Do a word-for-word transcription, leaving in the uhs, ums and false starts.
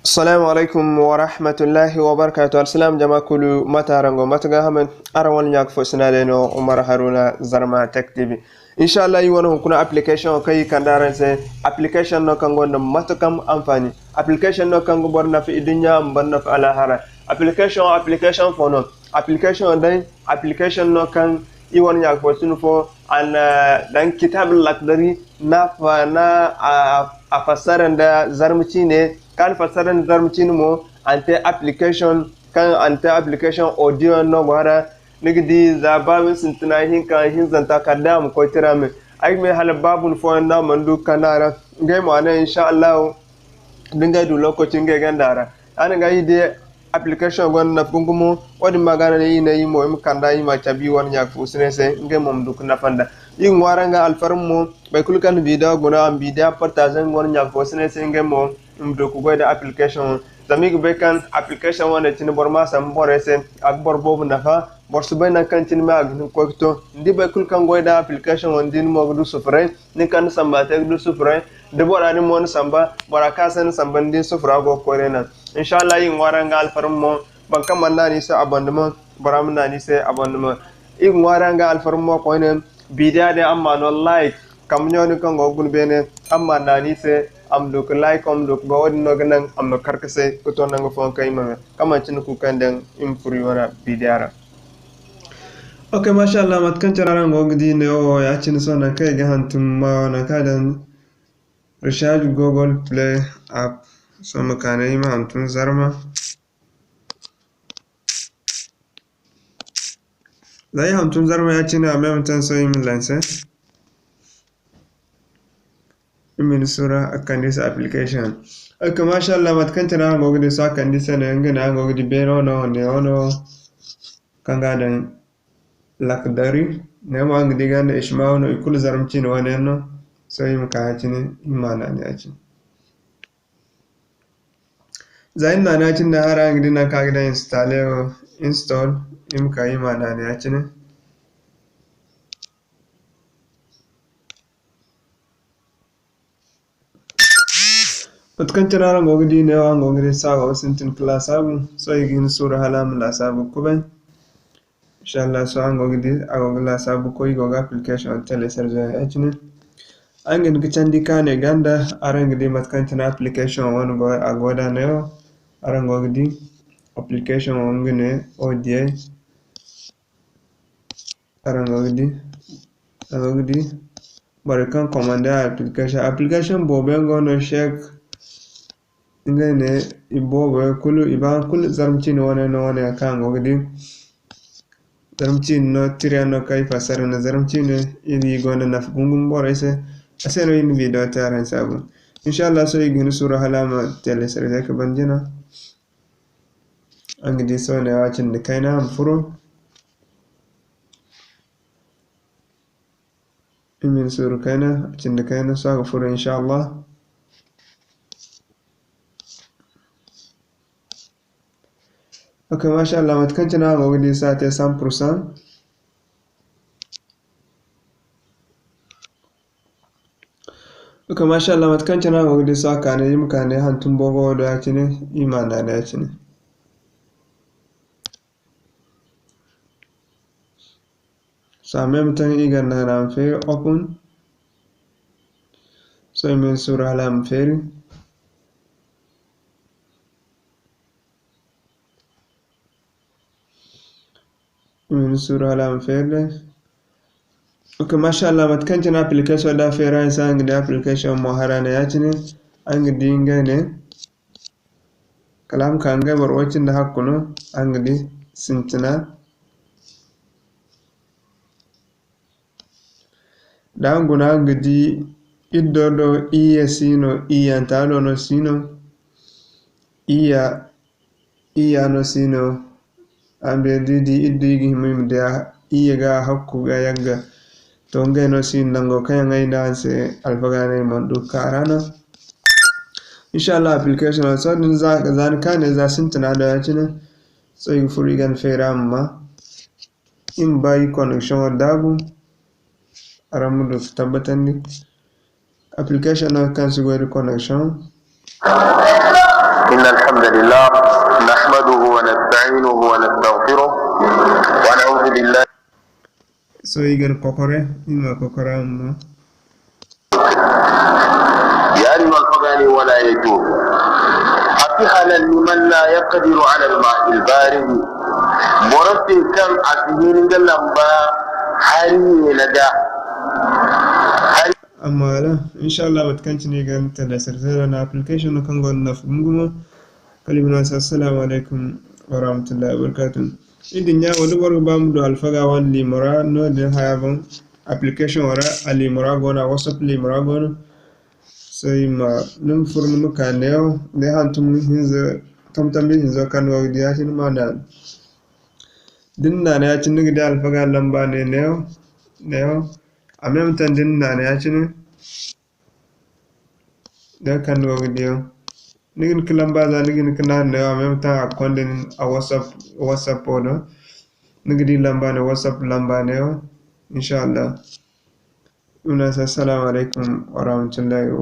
Assalamu alaikum wa rahmatullahi wa barakatuh. Alsilaam jama kulu, mate araŋ go, mate ga hamay? Araŋ wane ɲa-ka-fo-sina day no, Umar Haruna, Zarma Tech T V. Inshallah, iri wane hunkuna application kaŋ iri kande araŋ se, application no kaŋ gonda matukar anfaani. Application no kaŋ ga boro nafa iduɲɲa, a ma boro nafa alaahara. Application, application fo no. Application day, application no kaŋ iri wane ɲa-ka-fo-sina fo, a na daŋ Kitaabul Lakdari, na fa-, na a, a fassara nda Zarma ciine, kaŋ a na fassara nda Zarma ciine mo, a na te application, kaŋ a na te application audio yaŋ no go a ra. Ni ga di, za baabu sintina hinka, hinzanta kala day a ma koy tira me. Ay ga may hala baabu fooyaŋ no a mana du ga kande a ra. Ngey mo a ne, inshallahu, da ngey du lokaci ngey ganda ra. A na ga iri di application gonda nafa gumo. Wo-din ma ga no iri ne iri mo iri ma kand'a, iri ma cabe iri wane ɲa-ka-fo-siney se, ngey mo ma du ga nafa nd'a. Iri ga ŋwaaray nga alfarma mo, boro kulu kaŋ na video guna, a ma video partager nga wane ɲa-ka-fo-siney se, ngey mo i ma du ga goy nda application wo. Zama iri ga bay kaŋ application wane cine boro m'a samba borey se, a ga boro boobo nafa. Boro si bay nangu kaŋ cine me a ga hin ga koy ga to. Ni di boro kulu kaŋ goy nda application wo, ni di ni mo ga du sufuray. Nin kaŋ ni samba te ga du sufuray. Da bora din mo ni samba, bora kaŋ a se ni samba, ni di ni sufura go ga koy day naŋ. Inshallah, iri ga ŋwaaray nga alfarma mo, boro kaŋ mana naanu iri se abonnement, bora ma naanu iri se abonnement. Iri ga ŋwaaray nga alfarma mo koyne, video din araŋ ma no like, kambe ɲo din kaŋ go ga guna beene, araŋ ma naanu iri se, a ma du ga like, a ma du ga ba, wo-din no ga naŋ a ma kar ga say ga to nangu fooyaŋ kaŋ iri ma me, kaŋ manti ni kuukaŋ daŋ iri ma furo iri wane video ra. Ok, masha Allah, mate kaŋ cine araŋ go ga di neewo, ya-cine sohõ nangu kaŋ i ga hantum ma, nangu kaŋ a daŋ Recharge Google Play app. Sohõ ma ka ne i ma hantum Zarma. Za i hantum Zarma ya-cine, a meme taŋ sohõ i ma lancer. I ma ni suuru a kande i se application. Ok, masha Allah, mate kaŋ cine araŋ go ga di sohõ a kande i se no, nga no araŋ go ga di beene wano, neewo no, kaŋ ga daŋ Lakdari. Neewo mo araŋ ga di ganda Ishmawi no, i kulu Zarma ciine wane yaŋ no. Sohõ i ma ka ya-cine, i ma naanu ya-cine. Za i na naanu ya-cine day hara, araŋ ga di nangu kaŋ a ga daŋ installer wo, install, i ma ka i ma naanu ya-cine. Mate kaŋ cine araŋ go ga di neewo, araŋ go ga di sohõ a go ga sintin ga laasaabu. Sohõ i ga hin suuru hala a ma laasaabu ga kubay. Inshallah, sohõ araŋ go ga di, a go ga laasaabu koy, i go ga application télécharger ya-cine. Araŋ ga hin ga candi ka ne ganda, araŋ ga di mate kaŋ cine application wane go, a go da neewo. Araŋ go ga di application wo nga ne, wo diyay. Araŋ go ga di, araŋ go ga di borey kaŋ commande application. Application boobo yaŋ go no, Cheikh, ngey ne, i boobo yaŋ kulu, i ba kulu Zarma ciine wane no, wane yaŋ kaŋ araŋ go ga di. Zarma ciine no, tira yaŋ no kaŋ i fassara nda Zarma ciine, iri gonda nafa gumo gumo borey se. A se no iri na video te araŋ se a guna. Inshallah, sohõ iri ga hin suuru hala a ma télécharger ka ban jina. Araŋ ga di sohõ ne, a cindi kayna a ma furo. I ma ni suuru kayna, a cindi kayna, sohõ a ga furo, inshallah. Ok, mashallah, mate kaŋ cine araŋ go ga di, sohõ a te cent pour cent. Ok, mashallah, mate kaŋ cine araŋ go ga di, sohõ a ka ne, i ma ka ne hantum boobo wo do ya-cine, i ma a naanu ya-cine. Sohõ a meme taŋ i ga naanu a ma feeri open. Sohõ i ma ni suuru hala a ma feeri. I ma ni suuru hala a ma feeri day. Ok, mashallah, mate kaŋ cine application da a feeri araŋ se, araŋ ga di application mo hara ne ya-cine, araŋ ga di ngey ne. Kala a ma ka ngey boro way cindi hakku no, araŋ ga di sintina. Da araŋ guna, araŋ ga di iddo do iyye si no, iyyanta do no si no, iyya, iyya no si no. Araŋ beeri da i di iddo, i ga hima i ma di a iyye ga, hakku ga, yagga. To, ngey no si no nango kaŋ yaŋ ay ne araŋ se alfaga no i mana du ga ka a ra no. Inshallah, application wo, sohõ din za, za ni ka ne za sintina do ya-cine. Sohõ i ga furo, i ga ni feeri a ma ma. I ma ba i connection wo daabu. Araŋ ma du ga tabbatandi. Application no kaŋ si goy da connection. إن الحمد لله، نحمده ونستعينه ونستغفره، ونعوذ بالله. Sohõ i ga ni kokore, i ma kokore amma. Yaadin alfaga ne, wala yajuuz. A si halal liman la yaqdiru ala almaa'il baarid. Boro se kaŋ a si hin ga lamba hari yeena ga. Hari Amma wala, inshallah, mate kaŋ cine i ga ni télécharger no application no kaŋ gonda nafa gumo gumo. Kala i ma ne a se, assalamu alaykum warahmatullahi wabarakatuh. I din ɲa wo, da boro ga ba ma du alfaga wane liimo ra, noodin haya boŋ, application wo ra, a liimo ra go no, a WhatsApp liimo ra go no. Sohõ i ma, ni ma furo, ni ma ka neewo, day hantum hinza, tamtambi hinzo kaŋ ni go ga di ya-cine, ma naanu. Da ni naanu ya-cine, ni ga di alfaga lamba ne neewo, neewo. En même temps da ni naanu ya-cine, day kaŋ ni go ga di yaŋ. Ni ga hin ka lamba za, ni ga hin ka naanu neewo, en même temps a ga konda nin a WhatsApp, WhatsApp wo do. Ni ga di lamba ne, WhatsApp lamba neewo, inshallah. I ma ne a se, assalamu alaykum warahmatullahi wabarakatuh.